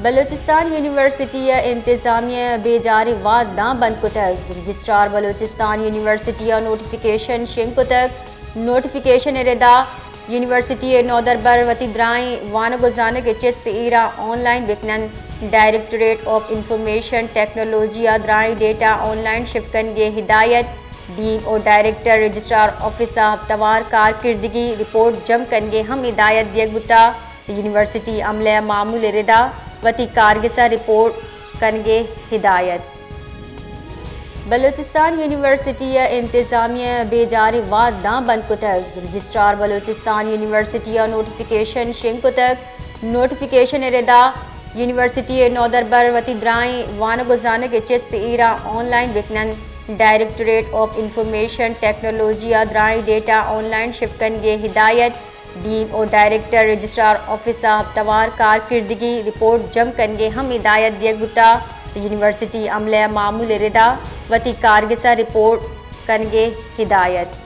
بلوچستان یونیورسٹی ءِ انتظامیہ ءَ بیجاریں وھد داں بند کتگ۔ رجسٹرار بلوچستان یونیورسٹی ءَ نوٹیفکیشن شنگ کتگ۔ نوٹیفکیشن ءِ ردا یونیورسٹی ءِ نودربر وتی درائیں وانگ ءُ زانگ ءِ چست ایراں آن لائن بکن انت۔ ڈائریکٹوریٹ آف انفارمیشن ٹیکنالوجی ءَ درائیں ڈیٹا آن لائن شپ کنگ ءِ ہدایت۔ ڈین ءُ ڈائریکٹر رجسٹرار آفس ءَ ہپتوار کارکردگی رپورٹ جم کنگ ءِ ہم ہدایت دیگ بوتگ۔ یونیورسٹی عملہ ءِ معمول ءِ ردا وتی کارگس ءَ رپورٹ کنگ ءِ ہدایت۔ بلوچستان یونیورسٹی ءِ انتظامیہ ءَ بیجاریں وھد داں بند کتگ۔ رجسٹرار بلوچستان یونیورسٹی ءَ نوٹیفکیشن شنگ کتگ۔ نوٹیفکیشن ءِ ردا یونیورسٹی ءِ نودربر وتی درائیں وانگ ءُ زانگ ءِ چست ایراں آن لائن بکن انت۔ ڈائریکٹوریٹ آف انفارمیشن ٹیکنالوجی ءَ درائیں ڈیٹا آن لائن شپ کنگ ءِ ہدایت۔ ڈین ءُ ڈائریکٹر رجسٹرار آفس ءَ ہپتوار کارکردگی رپورٹ جم کنگ ءِ ہم ہدایت دیگ بوتگ۔ یونیورسٹی عملہ ءِ معمول ءِ ردا وتی کارگس ءَ رپورٹ کنگ ءِ ہدایت۔